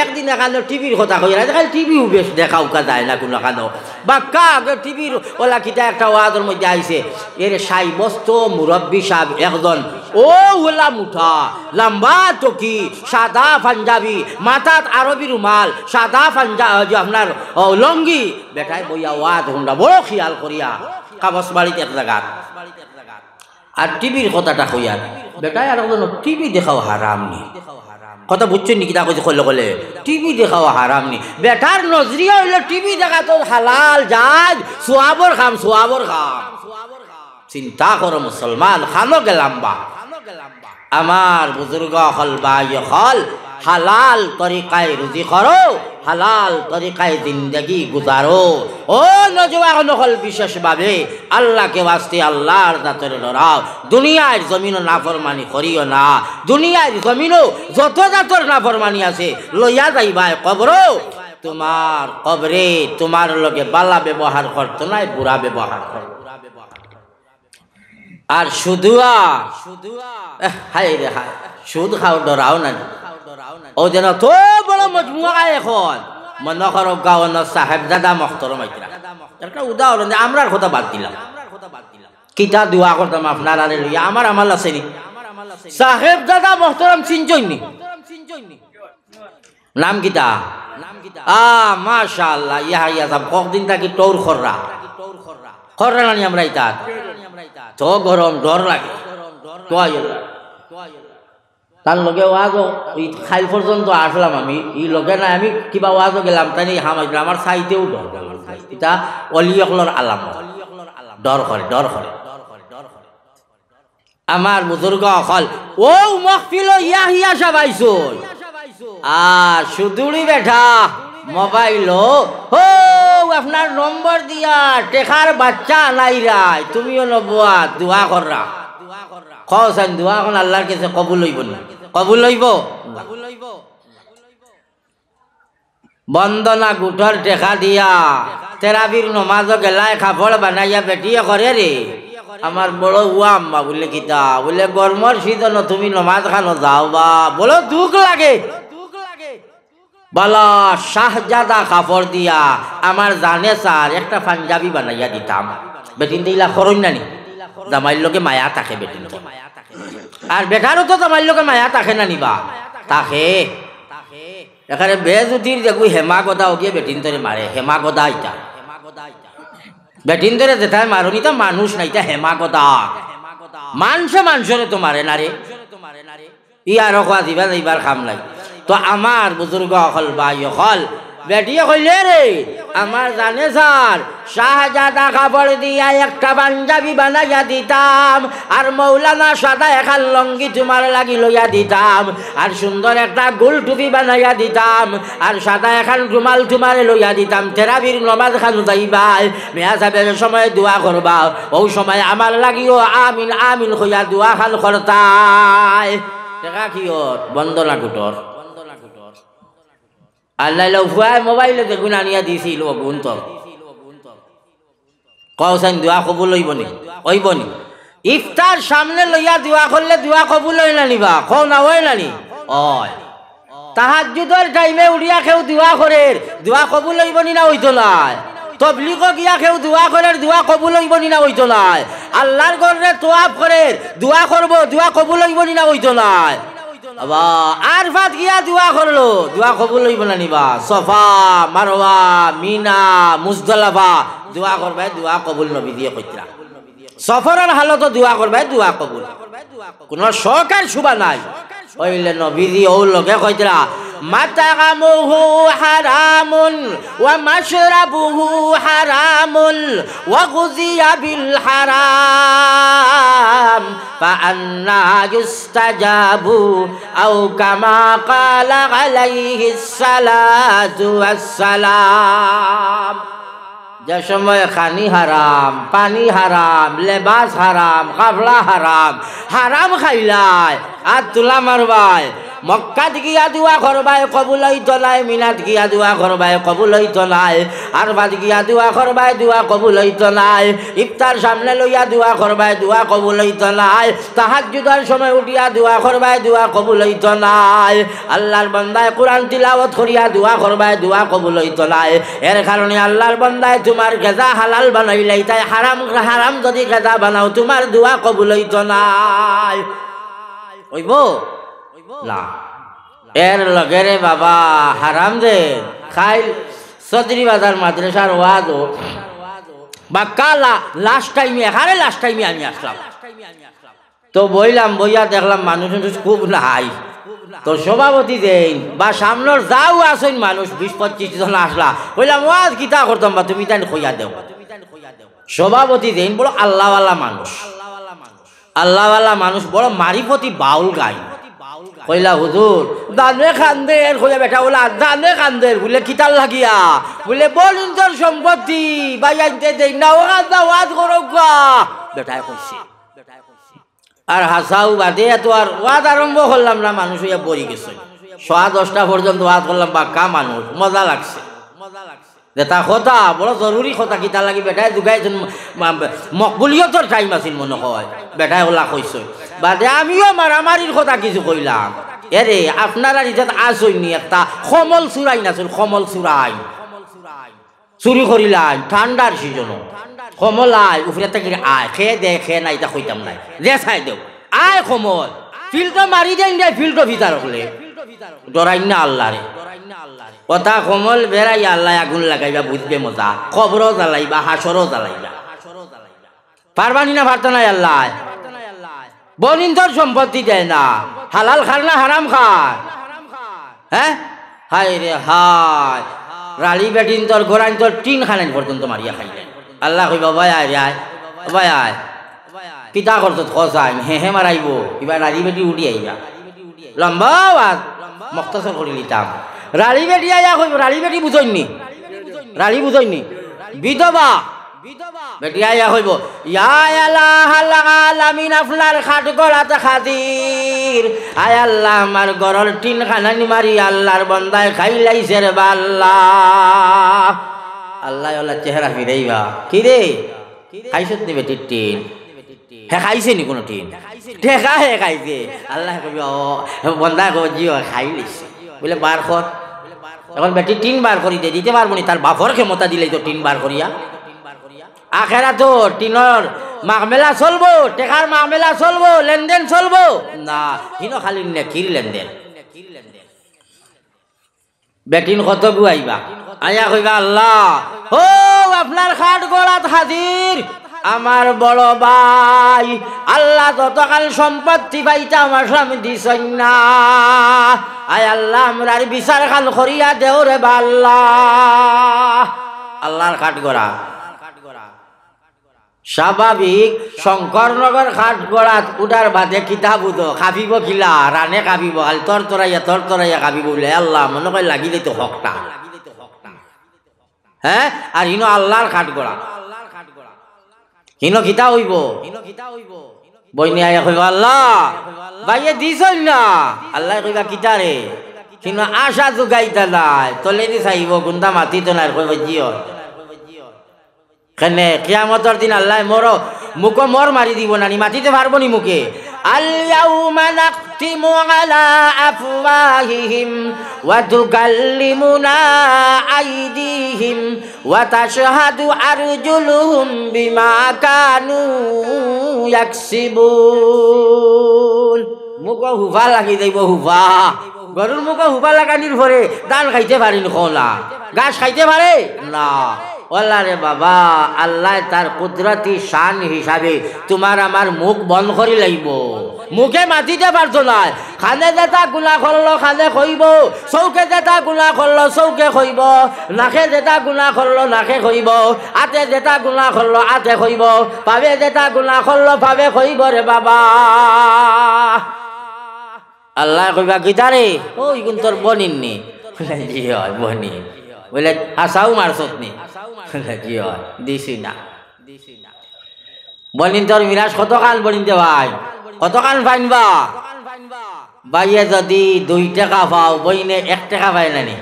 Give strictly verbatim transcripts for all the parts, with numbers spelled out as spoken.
একদিন এখানো টিভির কথা কইরা, খালি টিভিও বেশ দেখাউকা যায় না কুনুখানো। বাক্কা আগে টিভির ওলা কিতা একটা ওয়াজর মধ্যে আইছে, এর সাব্যস্ত মুরব্বি সাব একজন, অউ ওলা মুটা, লাম্বা টুকি, সাদা পাঞ্জাবি, মাথাত আরবি রুমাল, সাদা পাঞ্জা-, ওই যে আপনার, ও, লুঙ্গি, বেটায় বইয়া ওয়াজ হুনরা, বড় খিয়াল করিয়া, কাবস বাড়িত এক জাগাত। আর টিভির কথাটা কইয়ার, বেটায় আর একজন, টিভি দেখাও হারাম নি। কথা বুঝছইন নি কিতা কইছি? কইলে কইলে, টিভি দেখাও হারাম নি। বেটার নজরিয়া অইলো টিভি দেখা তো হালাল, জায়েজ, সওয়াবর কাম, সওয়াবর কাম। চিন্তা করো মুসলমান, খানো গেলাম বা। আমার বুজুর্গ অকল, ভাই অকল, হালাল তরিকায় রুজি করো, হালাল তরিকায় জিন্দেগি গুজারো। ও নওজোয়ান অকল, বিশেষভাবে আল্লাহকে ওয়াস্তে আল্লাহর জাতরে ডরাও। দুনিয়ার জমিনো নাফরমানি করিও না। দুনিয়ার জমিনো যত জাতর নাফরমানি আছে, লইয়া যাইবায় কবরো। তুমার কবরে তুমার লগে বালা ব্যবহার করতো নায়, বুরা ব্যবহার করতো। আর সুদুয়া, এহ, হায় রে হায়, সুদ খাও, ডরাও না। ও যেন তো বড় মজমুয়া এখন, মনো করো গাওনো সাহেবজাদা মখতরম আইতরা। একটা উদাহরণ দে, আমরার কথা বাদ দিলাম। কিতা দোয়া করতাম আপনারারে লইয়া, আমার আমল আছে নি? সাহেবজাদা মখতরম চিনছইন নি? নাম কিতা? আ, মাশাআল্লাহ, ইয়াহিয়া সাব, কতদিন থাকি টৌর কররা। কররা নানি আমরা ইতাত? তো গরম, ডর লাগে। তো আইও। তার লগে ওয়াজও, ই খাইল পর্যন্ত আসলাম আমি, ই লগে নাই, আমি কিবা ওয়াজও গেলাম, তাই নি হামাইছিল, আমার চাইতেও ডর লাগে। ইতা অলি অকলর আলামত। ডর করে, ডর করে। আমার বুজুর্গ অকল, অউ মহফিলো ইয়াহিয়া সাব আইছইন। আর সুদুড়ি বেটা মোবাইলো, হো, আপনার নম্বর দিয়া টেকার বাচ্চা আনাইরায়, তুমিও নবুয়া দোয়া কররা। কও চাইন, দোয়া অখন আল্লাহর কাছে কবুল অইবো নি? কবুল অইবো? বন্দনা গুটর টেকা দিয়া তেরাবির নমাজো গেলায় কাপড় বানাইয়া বেটিয়ে করেরে, আমার বড় উয়া আম্মা বুলে কিতা? বুলে গরমর সিজনো তুমি নমাজ খানো যাও বা, বড় দুখ লাগে। বালা শাহজাদা কাপড় দিয়া আমার জানে স্যার একটা পাঞ্জাবি বানাইয়া দিতাম। বেটিন্তে ইলা করইন নানি? জামাইর লগে মায়া থাকে বেটিন্তর। আর বেটারও তো জামাইর লগে মায়া থাকে নানি বা? থাকে। এখানে বেজুতির যেগু হেমা গদা অগিয়ে বেটিন্তরে মারে, হেমা গদা ইতা। বেটিন্তরে যেতায় মারইন, ইতা মানুষ না, ইতা হেমা গদা। মানষে মানষরে তো মারে না রে। ই আরো কওয়া দিবা যাইবার কাম নাই। তো আমার বুজুর্গ অকল, ভাই অকল, বেটিয়ে কইলে রে, আমার জানে স্যার, শাহজাদা কাপড় দিয়া একটা পাঞ্জাবি বানাইয়া দিতাম, আর মৌলানা সাদা এখান লঙ্গি তুমার লাগি লইয়া দিতাম, আর সুন্দর একটা গোল টুপি বানাইয়া দিতাম, আর সাদা এখান রুমাল তুমারে লইয়া দিতাম। তেরাবির নমাজ খানো যাইবায়, মেয়া সাহেবের সময় দোয়া করবা, অউ সময় আমার লাগিও আমিন আমিন কইয়া দোয়া খান করতায়। টেকা কিওর? বন্দনা গুটর। আর নাইলে ফুয়ায় মোবাইলো যেগুন আনিয়া দিছিল অগুন তো। কও চাইন দোয়া কবুল অইবো নি? অইবো নি? ইফতার সামনে লইয়া দোয়া করলে দোয়া কবুল অয় না নি বা? কও না, অয় না নি? অয়। তাহাজ্জুদর টাইমে উঠিয়া কেউ দোয়া করের, দোয়া কবুল অইবো নি না অইতো নায়? তবলিগো গিয়া কেউ দোয়া করের, দোয়া কবুল অইবো নি না অইতো নায়? আল্লাহর ঘররে তোয়াফ করের, দোয়া করবো, দোয়া কবুল অইবো নি না অইতো নায়? আবা, আরফাত গিয়া দোয়া করলো, দোয়া কবুল অইবো না নি বা? সফা, মারওয়া, মিনা, মুজদালাফা, দোয়া করবায়, দোয়া কবুল নবীজিয়ে কইতরা। সফরর হালতো দোয়া করবায়, দোয়া কবুল। কুনু শখ আর শুভা নাই। অইলে নবীজি অউ লগে কইতরা, মাতআমুহু হারামুন ওয়া মাশরাবুহু হারামুন ওয়া গুযিয়া বিল হারাম, ফাআন্না ইউস্তাজাবু, আও কামা ক্বালা আলাইহিস সালাতু ওয়াস সালাম। যে সময় খানি হারাম, পানি হারাম, লেবাস হারাম, কাপড়া হারাম, হারাম খাইলায়, আর তুলা মারবায়, মক্কাত গিয়া দোয়া করবায়, কবুল অইতো নায়। মিনাত গিয়া দোয়া করবায়, কবুল অইতো নায়। আরফাত গিয়া দোয়া করবায়, দোয়া কবুল অইতো নায়। ইফতার সামনে লইয়া দোয়া করবায়, দোয়া কবুল অইতো নায়। তাহাজ্জুদর সময় উঠিয়া দোয়া করবায়, দোয়া কবুল অইতো নায়। আল্লার বন্দায় কোরআন তিলাওয়াত করিয়া দোয়া করবায়, দোয়া কবুল অইতো নায়। এর কারণে আল্লার বন্দায় তুমার গেজা হালাল বানাইলাইতায়, হারাম, হারাম যুদি গেজা বানাও, তুমার দোয়া কবুল অইতো নায়। অইবো? না। এর লগে রে বাবা, হারাম রে, কাইল চৌধুরী বাজার মাদ্রাসার ওয়াজো, বাক্কা লা-, last time-এ, একেবারে last time-এ আমি আছলাম। তো বইলাম, বইয়া দেখলাম মানুষ টানুষ খুব নাই। তো সভাপতি যেইন বা সামনর যাউ আছইন মানুষ বিশ পঁচিশ জন আছলা, কইলাম, "ওয়াজ কিতা করতাম বা তুমি তাইন কইয়া দেও।" সভাপতি যেইন বড় আল্লাওয়ালা মানুষ, আল্লাওয়ালা মানুষ, বড় মারিফতি বাউল গাইন। কইলা, "হুজুর, দানে কান্দের।" কইলা, "বেটা ওলা দানে কান্দের।" বুলে, "কিতার লাগিয়া?" বুলে, "বইনতর সম্পত্তি ভাইয়াইন্তে দেইন না, অখান যা ওয়াজ করউক্কা।" বেটায় কইছে। আর হাছাউ বাদে তো আর ওয়াজ আরম্ভ করলাম না, মানুষ অইয়া ভরি গেছে। সোয়া দশটা পর্যন্ত ওয়াজ করলাম, বাক্কা মানুষ, মজা লাগছে। যেটা কথা, বড় জরুরি কথা, কিতার লাগি বেটায় যুগাইছইন, মা-, মকবুলিয়তর time আছিল মনো কয়, বেটায় ওলা কইছইন। বাদে আমিও মারামারির কথা কিছু কইলাম। এরে, আপনারার ইজাত আছইন নি একটা কমল চুরাইন আছইন, কমল চুরাইন। চুরি করিলাইন, ঠান্ডার season-ও। কমল আয়, উপরে থাকি আয়, কে দে, কে না, ইতা কইতাম নায়। যে চায় দেও। আয় কমল, ফিল্টো মারি দেইন রে, ফিল্টো ভিতর অকলে। ডরাইন না আল্লারে। কথা কমল বেড়াই আল্লায় আগুন লাগাইবা, বুঝবে মজা। কবরও জ্বালাইবা, হাশরও জ্বালাইবা। পারবা নি না পারতা নায় আল্লায়? বইনতর সম্পত্তি দেয় না, হালাল খার না হারাম খার? হ্যাঁ? হায় রে হায়, রালি বেটিন্তর, ঘরাইন্তর টিন খানাইন পর্যন্ত মারিয়া খাইলে। আল্লায় কইবা, "ভাই আয় রে আয়, ভাই আয়।" কিতা করছত কছ আইন, হে হে মারাইবো, ইবা রালি বেটি উঠি আইবা। লম্বা ওয়াজ, মখতসর করি লিতাম। রালি বেটি আইয়া কইবো, রালি বেটি বুঝইন নি? রালি বুঝইন নি? বিধবা। বেটি আইয়া কইবো, "ইয়া ইলাহাল আলামিন, আপনার খাট গড়াত হাজির। আয় আল্লাহ, আমার ঘরর টিন খানানি মারি আল্লার বন্দায় খাইলাইছে রে বা আল্লাহ।" আল্লায় ওলা চেহারা ফিরাইবা। "কি রে? খাইছত নি বেটির টিন?" হে খাইছে নি কুনু টিন? টেকা হে খাইছে। আল্লায় কইবা, "ও, বন্দায় কইবো, 'জি অয়, খাইলিছি।'" বুলে, "বার কর।" অখন বেটি টিন বার করি দে, দিতে পারবো নি, তার বাপর ক্ষমতা দিলেই তো টিন বার করিয়া। আখেরাতো টিনর মামলা চলবো, টেকার মামলা চলবো, লেনদেন চলবো? না, হিনো খালি নেকির লেনদেন। বেটিন কত গুয়াইবা, আইয়া কইবা, "আল্লাহ, ও আপনার খাট গড়াত হাজির, আমার বড় ভাই, আল্লাহ যতখান সম্পত্তি পাইতাম আসাম দিছইন না, আয় আল্লাহ আমরার বিচার খান করিয়া দেও রে বা আল্লাহ।" আল্লার খাট গড়া। স্বাভাবিক, শঙ্করনগর খাট গড়াত উঠার বাদে কিতা বুঝো, কাঁপিবো কিলা, রানে কাঁপিবো, খালি তরতরাইয়া, তরতরাইয়া কাঁপিবো বুলে, "আল্লাহ, মনো কয় লাগি দিতো হকটা।" হ্যাঁ? আর হিনো আল্লার খাট গড়া। হিনো কিতা অইবো? বইনে আইয়া কইবো, "আল্লাহ, ভাইয়ে দিছইন না।" আল্লায় কইবা, "কিতারে?" হিনো আশা জুগাইতা যায়, তলেদি চাইবো, গুন্দা মাতিতো নায়, কইবো, "জি অয়।" কেনে, কিয়ামতর দিন আল্লায় মোরো, মুখো মোর মারি দিবো না নি, মাতিতে পারবো নি মুখে? "আল ইয়াউমা নাখতিমু আলা আফওয়াহিহিম ওয়া তুকাল্লিমুনা আইদিহিম ওয়া তাশহাদু আরজুলুহুম বিমা কানু ইয়াকসিবুন।" মুখো হুফা লাগি যাইবো, হুফা। গরুর মুখো হুফা লাগানির পরে ধান খাইতে পারে নি কও না, ঘাস খাইতে পারে না। ওলা রে বাবা, আল্লায় তার কুদরতি শান হিসাবে তুমার আমার মুখ বন্ধ করি লাইবো। মুখে মাতিতে পারতো নায়। কানে যেটা গুনা করলো, কানে কইবো। চউখে যেটা গুনা করলো, চউখে কইবো। নাকে যেটা গুনা করলো, নাকে কইবো। আতে যেটা গুনা করলো, আতে কইবো। পাবে যেটা গুনা করলো, পাবে কইবো রে বাবা। আল্লায় কইবা, "কিতারে? ও, ইগুন তোর বইনির নি?" বুলে, "জি অয়, বইনির।" বুলে, "হাছাউ মারছত নি?" বুলে, "জি অয়, দিছি না।" বইনিন্তর মিরাস কতখান বইনিন্তে পাইন? কতখান পাইন বা? ভাইয়ে যদি দুই টেকা পাও, বইনে এক টেকা পায় না নি?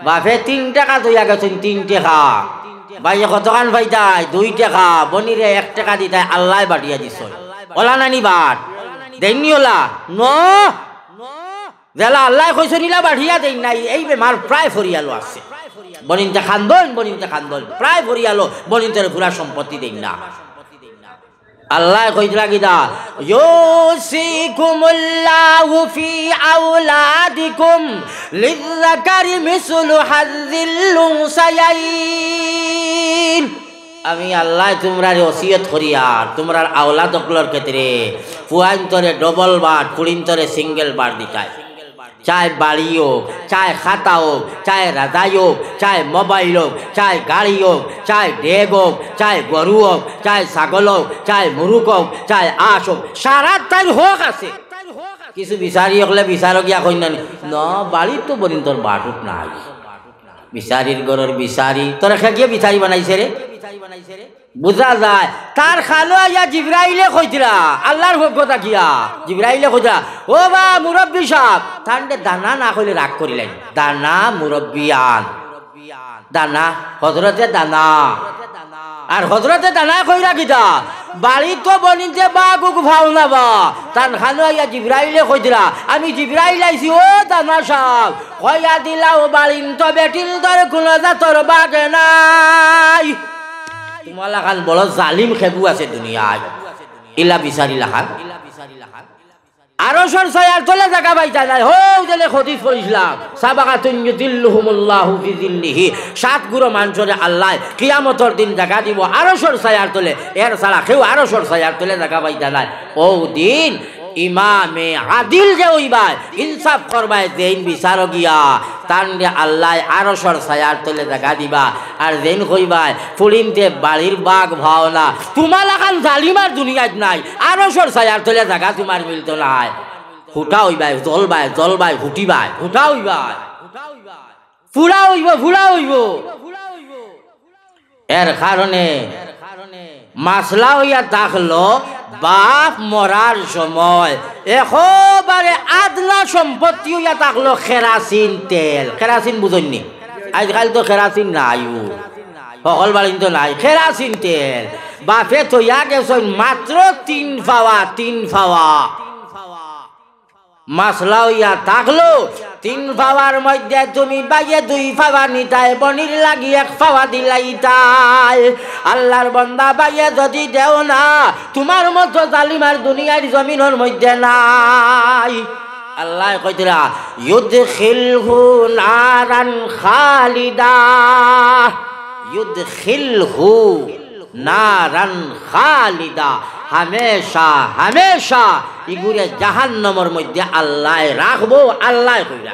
বাপে তিন টেকা থইয়া গেছইন, তিন টেকা। ভাইয়ে কতখান পাইতায়? দুই টেকা। বইনরে এক টেকা দিতায়, আল্লায় বাটিয়া দিছইন। অলা নানি বাট? দেইননি অলা? ন। যেলা আল্লায় কইছইন ইলা বাটিয়া দেইন নাই, এই বেমার প্রায় ফরিয়ালো আছে। বইনতে কান্দইন, বইনতে কান্দইন, প্রায় ফরিয়ালো, বইনতরে পুরা সম্পত্তি দেইন না। আল্লায় কইতরা কিতা? ইউসিকুমুল্লাহু ফি আওলাদিকুম লিযযাকারি মিসলু হাযযিল উনসায়াইন। আমি আল্লায় তুমরারে ওসিয়ত করিয়ার, তুমরার আওলাদ অকলর ক্ষেত্রে পুয়াইন্তরে ডাবল বাট, ফুড়িন্তরে সিঙ্গেল বাট দিতায়। চায় বাড়ি অউক, চায় খাতা অউক, চায় রাজাই অউক, চায় মোবাইল অউক, চায় গাড়ি অউক, চায় ডেগ অউক, চায় গরু অউক, চায় ছাগল অউক, চায় মুরুগ অউক, চায় আশ অউক, সারার তাইর হক আছে। কিছু বিচারি অকলে বিচারো গিয়া কইন না নি, "না, বাড়িত তো বইনতর বাটুক নাই।" বিচারির ঘরর বিচারি, তোরে কে গিয়া বিচারি বানাইছে রে? বুঝা যায়, তার কানো আইয়া জিব্রাইলে কইতরা, আল্লার পক্ষ থাকিয়া জিব্রাইলে কইতরা, "ও বা মুরব্বি সাব, তানরে দানা না কইলে রাগ করিলাইন, দানা মুরব্বিয়ান।" দানা, হজরতে দানা। আর হজরতে দানায় কইরা কিতা? বাড়িত তো বইনতে বাঘ উঘ পাও না বা। তান কানো আইয়া জিব্রাইলে কইতরা, আমি জিব্রাইল আইছি, ও দানা সাব, কইয়া দিলাও বাড়িত তো বেটিন্তর কুনু জাতর বাঘ নাই। তুমার লাখান বড় জালিম কেগু আছে দুনিয়াত, ইলা বিচারি লাখান। আরশর ছায়ার তলে জাগা পাইতা নায়। হউ যেলে হাদিস পড়ছিলাম, সাবাকাতুন ইউযিল্লুহুমুল্লাহু ফি যিল্লিহি। সাত গুরু মানষরে আল্লায় কিয়ামতর দিন জাগা দিবো আরশর ছায়ার তলে। এর ছাড়া কেউ আরশর ছায়ার তলে জাগা পাইতা নায়। অউ দিন ইমামে আদিল যে অইবায়, ইনসাফ করবায়, যেইন বিচারো গিয়া, তানরে আল্লায় আরশর ছায়ার তলে জাগা দিবা। আর যেইন কইবায়, ফুড়িন্তে বাড়ির বাঘ পাও না, তুমার লাখান জালিম আর দুনিয়াত নাই, আরশর ছায়ার তলে জাগা তুমার মিলতো নায়। হুটা অইবায়, জ্বলবায়, জ্বলবায়, হুটিবায়, হুটা অইবায়। ফুড়া অইবো, ফুড়া অইবো। এর কারণে মাসলা অইয়া থাকলো, বাপ মরার সময় একেবারে আদনা সম্পত্তি অইয়া থাকলো কেরাসিন তেল। কেরাসিন বুঝইন নি? আইজকাইল তো কেরাসিন নাই, হকল বাড়িত তো নাই। কেরাসিন তেল বাপে থইয়া গেছইন মাত্র তিন পাওয়া, তিন পাওয়া। মাসলা অইয়া থাকলো, তিন পাওয়ার মধ্যে তুমি ভাইয়ে দুই পাওয়া নিতায়, বইনর লাগি এক পাওয়া দিলাইতায়। আল্লার বান্দা, ভাইয়ে যদি দেও না, তুমার মতো জালিম আর দুনিয়ার জমিনর মধ্যে নাই। আল্লায় কইতরা, ইউদখিলহু নারান খালিদা, ইউদখিলহু নারান খালিদা, হামেশা হামেশা ইগুরে জাহান্নামর মধ্যে আল্লায় রাখবো। আল্লায় কইরা,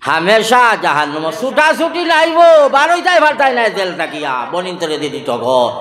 হামেশা জাহান্নামো, ছুটাছুটি নাইবো, বারইতায় পারতায় নায় জেল থাকিয়া, বইনতরে দি দিতো গো।